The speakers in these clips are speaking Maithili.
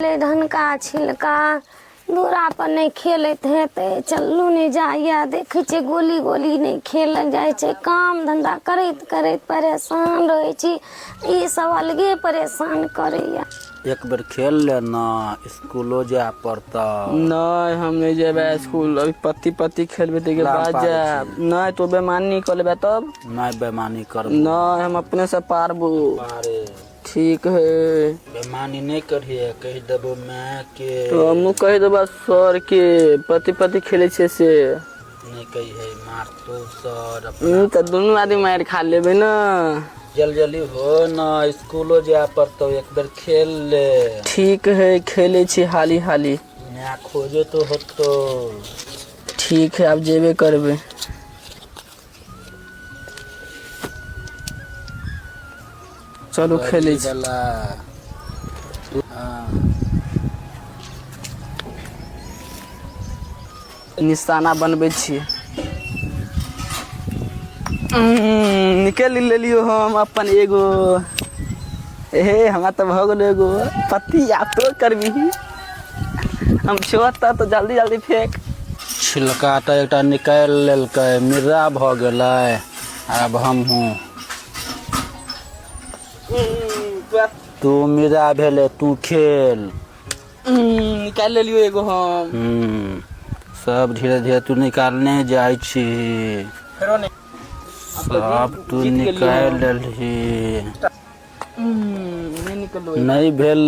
ले ढनका छिलका दूरा पर नहि खेलैत हेतै चललू नहि जाइए देखै छियै गोली गोली नहि खेलल जाइ छै काम धन्धा करैत करैत परेशान रहै छी ई सब अलगे परेशान करैया एक बेर खेल ले ना स्कूलो जाय पड़तौ नहीं हम नहीं जेबै स्कूल अभी पत्ती पत्ती खेलबै ताहिके लाम बाद पारै जायब नहीं तो बेमानी कऽ लेबै तब नहि बेमानी करबो नहीं हम अपने से पारबो अरे ठीक है बेमानी नहि करिहे कहि देबो माय के तो हमहूँ कहि देबा सर के पति पति खेलै छियै से नहि कहिहे मारतो सर तऽ दुनू आदमी मारि खा लेबै ने जल्दी जल्दी हो न स्कूलो जाय पड़तौ एक बेर खेल ले ठीक है खेलै छी हाली हाली माय खोजो तो होतो ठीक है आब जेबे करबै चलू खेलै छी निशाना बनबै छियै निकलि लेलियो हम अपन एगो हे हमरा तऽ भऽ गेलो एगो पति आब तो करबिही हम छो तऽ जल्दी जल्दी फेंक छिलका तऽ एकटा निकालि लेलकै मिर्रा भऽ गेलै आब हमहूँ तू मिर्रा भेलै तू खेल निकालि लेलियो एगो हम सब धीरे धीरे तू निकालने जाइ छी फेरो नहीं सब तू निकालि लेलही नहीं निकलो नहि भेल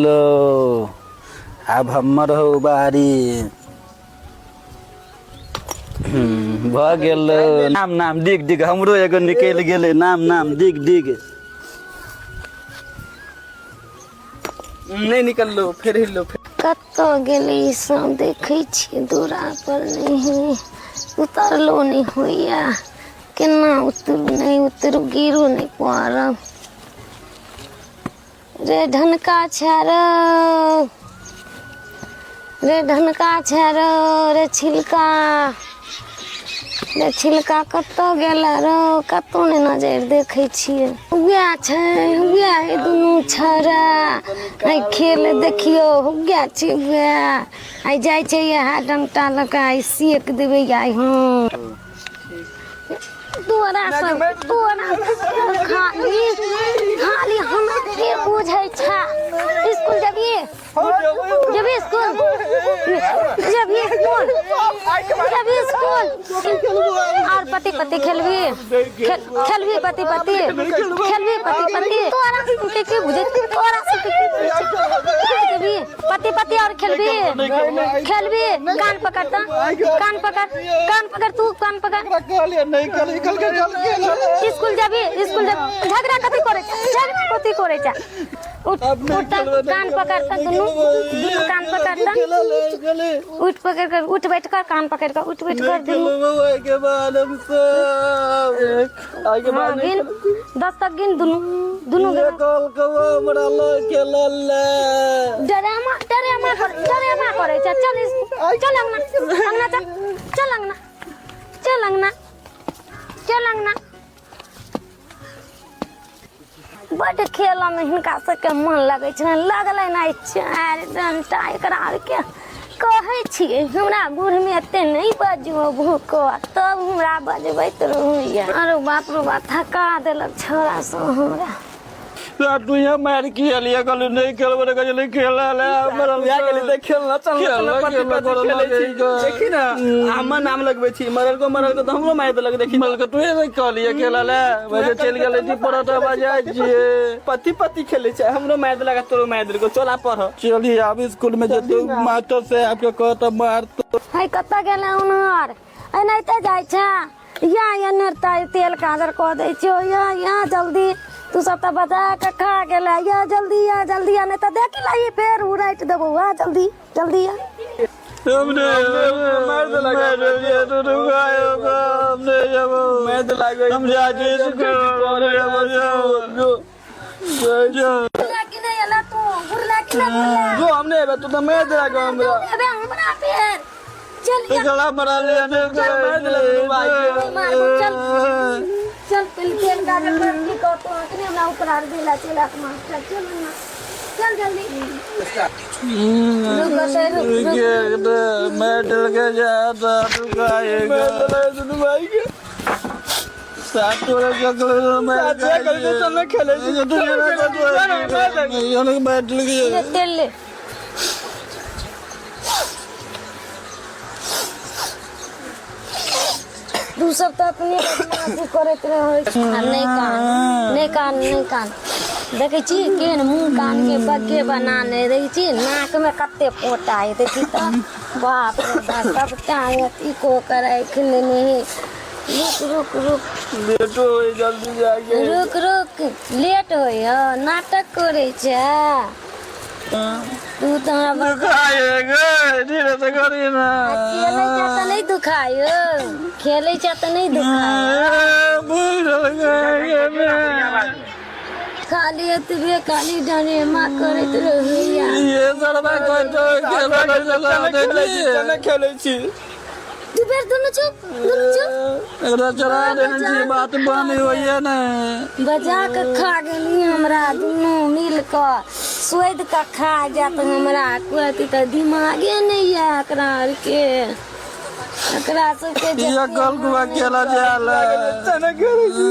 आब हमर हो बारी भऽ गेल नाम नाम डिग डिग हमरो एगो निकलि गेलै नाम नाम डिग डिग नहीं निकललो फेर हिललो कतऽ गेलै ई सब देखै छियै दूरा पर नहि है उतरलो नहि होइया केना उतरू नहि उतरू गिरू नहि पड़ब रे ढनका छै रौ रे ढनका छै रौ रे छिलका रे छिलका कतऽ गेल रौ कतौ नहि नजरि देखै छियै उएह छै उएह ई दुनू छौड़ा आइ खेल देखियौ उएह छै उएह आइ जाइ छै इएह डंटा लऽ कऽ आइ सेक देबै आइ हम तोरा सब तोरा खाली खाली हमरा के बुझै छै स्कूल जबिए जबी स्कूल जबी स्कूल जबी स्कूल और पति पति खेलबी खेलबी पति पति खेलबी पति पति तोरा के के बुझै तोरा के के बुझै जबी पति पति और खेलबी खेलबी कान पकड़ता कान पकड़ कान पकड़ तू कान पकड़ स्कूल जाबी स्कूल जाबी झगड़ा कथी करे छै झगड़ा कथी करे छै उठ उठ कान पकड़ता दुनू दुनू कान पकड़ता उठ पकड़ कर उठ बैठ कर कान पकड़ कर उठ बैठ कर दुनू के बाद हम सब आगे हाँ, गिन 10 तक गिन दुनू दुनू गिन। कल के हमरा लऽ के लल्ला डरामा डरामा कर डरामा करे छै चल चल अंगना अंगना चल चल अंगना चल अंगना चल अंगना बड्ड खेलऽमे हिनका सबके मन लगै छनि लगलै ने चारि डंटा एकरा आरके कहै छियै हमरा बूढ़मे एते नहि बजू भूको तब हमरा बजबैत रहैया अरे बाप रो बाप थका देलक छौड़ा सब हमरा तू यहाँ मार की लिया कहलू नहीं खेलबो रे कहलू खेला ले हमरा बियाह गेली तऽ खेलना चल खेलना, पति खेलना, पति करऽ खेलै छी लगै छै। देखी ना हमर नाम लगबै छी मरल को मरल को तऽ हमरो मारि देलक देखी मल के तू नहीं कहलिए खेला ले वैसे चल गेलै छी परोठा बजाय छियै पति पति खेलै छै हमरो मारि देलक आ तोरो मारि देलको चल आ पढ़ चलिए आब स्कूल में जेतौ मास्टर से आपके कहत मारतो है कतऽ गेलै उन्हर एनाहिते जाइ छै या एन्हर तऽ तेल काजर कऽ दै छियौ या या जल्दी तू सब तऽ बजा कऽ खा गेलै या जल्दी या जल्दी या नहि तऽ देख लही फेर उड़ाटि देबौ आ जल्दी जल्दी आ हमने मार देलक हमने जब मारि देलक हम जाके स्कूल जो जो घुरला कि नहि एला तू घुरला कि नहि घुरला जो हम नहि एबै तू तऽ मारि देलक हमरा अबे हमरा फेर चल तो गला मरा लिया ने मारि देलक दुनू भाई के। मारबो चल चल तेल तेल गाजर पर की कहतो अखने हमरा ऊपर आर देला चल मास्टर चल ना चल जल्दी रुक ओतै, रुक रुक मेडल के जाता दुखाएगा दुनू भाई के सात तोरा चकलेट सात चकलेट चल ना खेले छी। मेडल के ले तेल ले तू सब तऽ अपने बदमाशी करैत रहै छी। आ नहि कान नहि कान नहि कान देखै छी केहन मुँह कानके बग्गे बनाने रहै छी नाकमे कते पोटा है देखी तऽ बाप रे बाप सबटा अथी कऽ के राखि लेने है रुक रुक रुक लेटो होई जल्दी जाके रुक रुक लेट होइ ह नाटक करै छै तू तऽ हमरा दुखाएगा धीरे से करी ना खेलै छै तऽ नहि दुखायो खेलै छै तऽ नहि दुखायो खाली एतबे खाली डरेमा करैत रहैया ये सरबा कोई तो खेला चल खेलै छी दू बेर दुनू चुप दुनू चुप एकरा चढ़ा देने छी बात बंद होइए ने बजा के खा गेली हमरा दुनू मिल कऽ सोधि कऽ खा जायत हमरा कोई तऽ दिमागे नहि यऽ एकरा आरके एकरा सबके जे ये कल कुआ केला जाल चल खेलै छी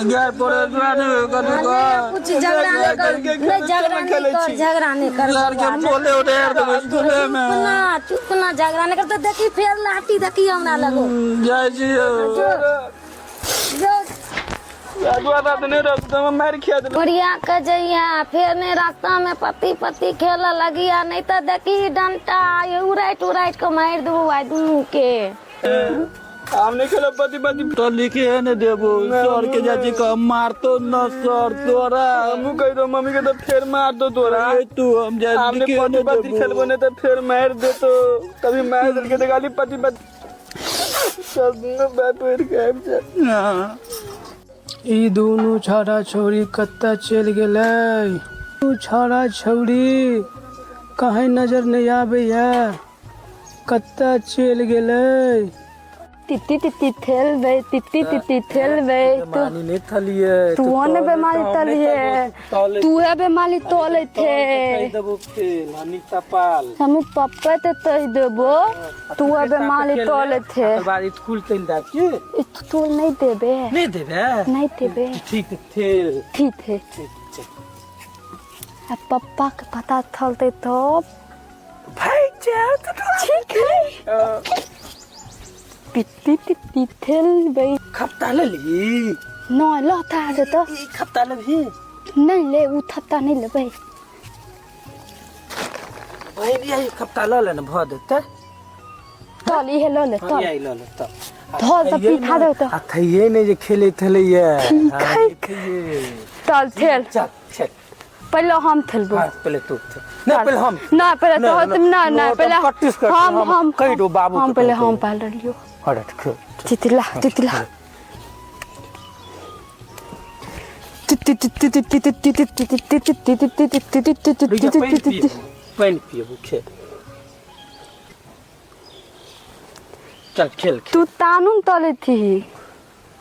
गाय पड़े दुआरे कथी नहि, कुछ झगड़ा नहि कर नहि झगड़ा नहि कर झगड़ा नहि कर यार के बोले उड़ेर देबै स्कूले में चुप ना चुप ना झगड़ा नहि कर तऽ देखी फेर लाठी देखी हमरा लगो जाइ छी जो जो मारि खिया देलक ओरिया के जइहा फेर नहीं रास्ता में पति पति खेल लगिया नहीं तो देखी डंटा उड़ाइट उड़ाइट के मारि देबो आइ दुनू के हम नहीं खेलब पति पति तो लिखे ने देबो सर के जाइ छी कह मारतो न सर तोरा हमहूँ कहि दो मम्मी के तो फेर मार दो तोरा ए तू हम जाइ हमने लिखे पति ने पति देबो खेलबो नहीं तो फेर मार देतो कभी मार देलके तो गाली पति पति सब दुनू बाप पेड़ के आबि जा हाँ। ई दुनू छौड़ा छौड़ी कतऽ चलि गेलै दुनू छौड़ा छौड़ी कहीं नजर नहि आबैया कतऽ चलि गेलै तित्ती तित्ती थेलबै तित्ती तित्ती थेलबै तू नहि थलियै तू ने बेमारी तलिए तू है बेमारी तोले थे देबो फेल अनिता पाल हम पप्पा ते तह देबो तू है बेमारी तोले थे ओकर बाद स्कूल चलि जायब की तू नहीं देबे नहि देबे नहीं देबे ठीक थेल ठीक है ठीक छै आ पप्पा के पता चलते तो भाई जाओ ठीक है पित्ती तित्ती थेलबै खपता लेली न लता दे तो ई खपता लेबही नहीं ले उ थत्ता नहीं लेबै बहिन यही खपता लऽ ले ने भऽ देतै तल इहे लऽ ले तल यही लऽ ले तल धऽ तऽ पीठा दे तऽ आ थैये नहि जे खेले थेलैये ठीक है। तल थेल चल चल पहिले हम थेलबो हाँ, पहिले तू थे। नहीं पहिले हम ना पहिले नहीं, तो नहीं, ना ना नहीं, पहिले हम प्रैक्टिस करते हम हम हम कहि दो बाबू हम के पहिले कहि हम दो। पाल रहलियो हट खेल तितला तितला रुक जा, पानि पियबो पानि पियबो खेल चल खेल खेल तू तानून तले थी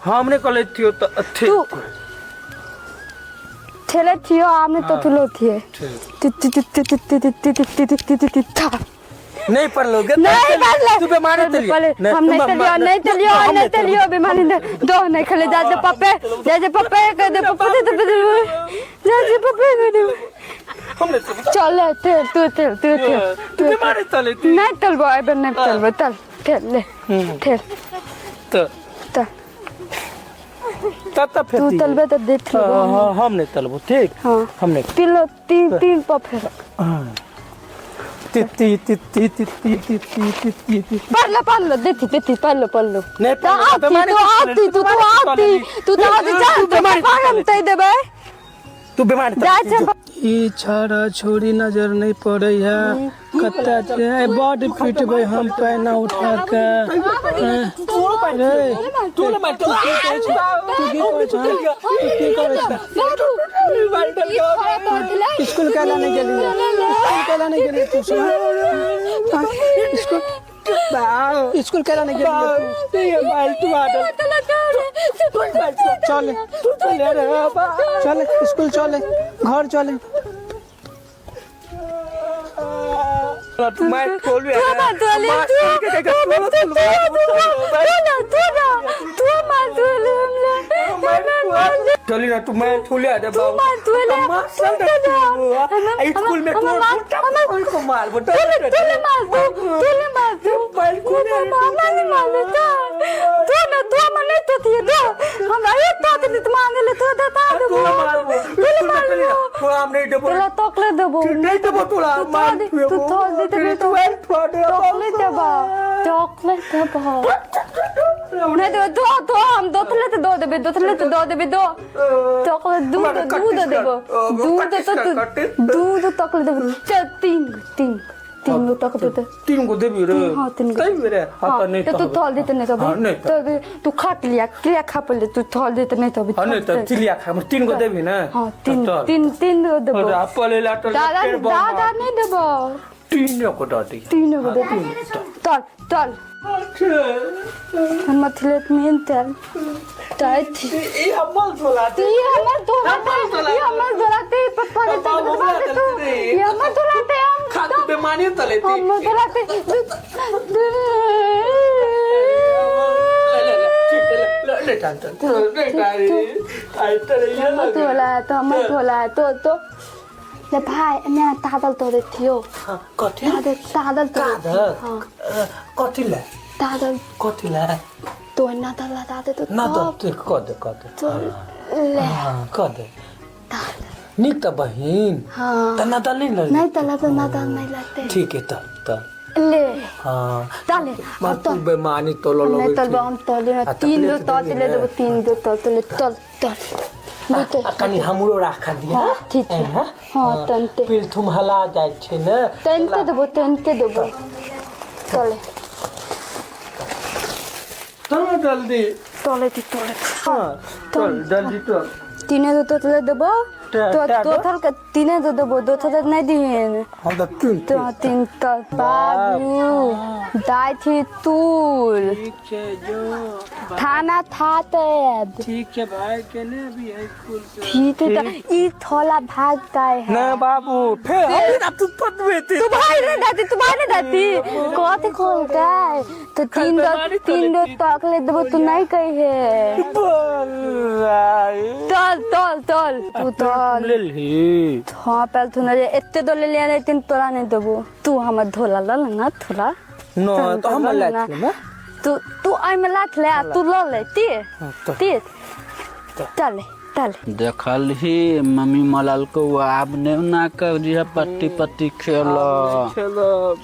हम नहीं कहले थियो तो थे तू ठेले थियो आपने तो तुलो थिए नहीं पढ़लो गे नहीं पढ़ले तू बीमारी तलियो पढ़ले हम नहीं तलियो नहीं तलियो नहीं तलियो बीमारी दो नहीं खेले जा दे पप्पे जा दे पप्पे कर दे पप्पे दे दे जा दे पप्पे कर दे हम नहीं चल तेल तू तेल तू तेल तू बीमारी तले थी नहीं तलबो आबे नहीं तलबो तल तेल ले तेल तो तल तब तब फिर तू तलबे तो देख लेबो हाँ हम नहीं तलबो ठीक हाँ हम नहीं तीन तीन तीन पफे तित्ती तित्ती तित्ती तित्ती तित्ती तित्ती पढ़ लो पढ़ लो देखी देखी पढ़ लो पढ़ लो नहीं तो आती तो आती तू तो आती तू तो आती चल तू बीमारी पागल तई देबे तू बीमारी जा छै ई छाड़ा छोरी नजर नहीं पड़े है कत्ता छै बड पिटबै हम पैना उठा के तू की करै छै स्कूल कैला नहीं गेली स्कूल कैला नहीं गेली तू स्कूल स्कूल कैला नहीं गेली चल चल स्कूल चले घर चले तू मैं खोलबे तू मार तोले तू तू ना तू मार तोले हमला चली ना तू मैं ठोलिया दे तू मार तोले स्कूल में तू को मार बो तोले तोले मार दो तोले मार दो मामा ने मार दो तू ना तू मने तो थी दो हमरा ये तो थी तू मांगे ले तो देता दो तोले मार दो तोला हम नहीं देबो तोला तोकले देबो नहीं देबो तोला मार तू थोल दे दे तू चॉकलेट देबो चॉकलेट देबो नहीं देबो दो दो हम दोतले तो दो देबे दोतले तो दो देबे दो चॉकलेट दूध दूध देबो दूध तो दूध तकले देबो चल तीन तीन तीन गो तक देते तीन गो देबी रे हां तीन गो सही रे हां तो नहीं तो तू थोल देते नहीं तो तू खाट लिया क्रिया खा पले तू थोल देते नहीं तो हां नहीं तो चिलिया खा तीन गो देबी ना हां तीन तीन तीन गो देबो अरे पले लाटल दादा दादा नहीं देबो तीन गो दे तीन गो दे चल चल हम मथलेट में चल ताई ई हमर धोलाते ई हमर धोलाते ई हमर धोलाते पप्पा ने तो ई हमर धोलाते हम खा तू बेमानी तले हम धोलाते ले ले ले ले ले चल ले ले आई तले ये धोला तो हमर धोला तो तो ले भाई मैं तादल तो देथियो कथी तादल तो हां कथी ले तादल कथी ले तो ना तादल तादल तो ना तो तू क दे क दे तो ले हां क दे निक त बहिन हां त ना तादल नहीं लगे नहीं तला तो ना तादल नहीं लगते ठीक है तब तब ले हां ताले मार तू बेमानी तो लो नहीं तल हम तले ना तीन दो तल ले देबो तीन दो तल ले तल तल कनी हमरो राख दिया ठीक है हां तनते पिल थुम हला जाय छै ने तनते देबो तनते देबो तले चल जल्दी तले ती तले हां चल जल्दी चल तीने दो तले देबो तो दो थल के तीने दो देबो दो थल नहीं दिहेन हम त तीन तो तीन तल बाबू दाई थी तूल ठीक छै जो थाना था ते ठीक छै भाई के ने अभी है स्कूल से ठीक है तो ई थोला भागता है ना बाबू फिर हम तू पतवे थे तू भाई नहीं दाती तू भाई नहीं दाती कथी खोलता है तो तीन दो तक ले देबो तू नहीं कही है तल तल तल तू तल ले ली हाँ पहले तू नहीं एते दो ले लिया नहीं तीन तोरा नहीं देबो तू हमर धोला ल ना थोला न तो हम लात ले तू तू आई में लात ले तू ल ले ती ती चल चल देखल ही मम्मी मलाल को आब ने ना कर दिया पट्टी पट्टी खेल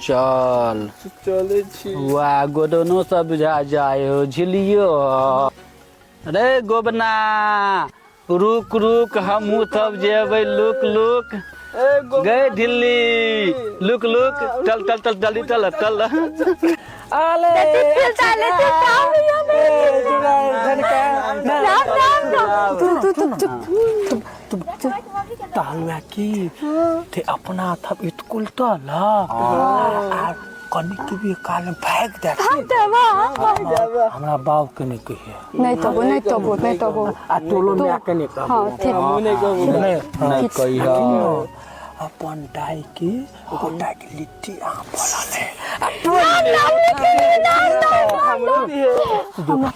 चल चले छी वाह गोदनो सब बुझा जाए हो झिलियो अरे गोबना रुक रुक हमहू सब जेबै लुक लुक गए ढिल्ली लुक लुक चल चल चल जल्दी चल चल आले चल तू तू चुप तू तालुआ की ते अपना थप स्कूल तो ला आ कनी के भी काल में भाग दे हमरा बाप के नहीं कहिए नहीं तबो नहीं तबो नहीं तबो आ टोलो में आके नहीं कहबो हां ठीक नहीं नहीं कहिए अपन दाई के एगो दाई के लिट्टी आम बोला ले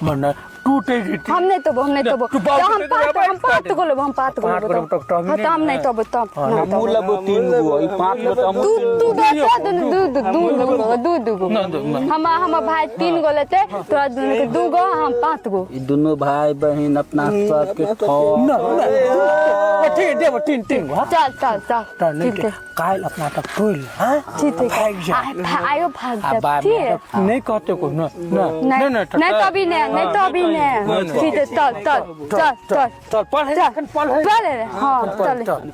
मने टूटे लिट्टी हम नहीं तबो हम नहीं तबो हम पाँच गो लेबो हम पाँच गो लेबो हां तो हम नहीं तबो तब हमहू लेबो तीन गो ई पाँच गो तो तू तू दो दू दू दू दू दू गो हम हम भाई तीन गो लेते तोरा दुनू के दू गो हम पाँच गो ई दुनू भाई बहिन अपना सब के ठो ना ठीक देबो तीन तीन गो चल चल चल ठीक है काल अपना तक टोल हां ठीक है भाग जा आयो भाग जा ठीक नहीं कहते को ना नहीं नहीं तभी नहीं नहीं तभी नहीं ठीक है चल चल चल चल चल पढ़ चल पढ़ हां चल चल।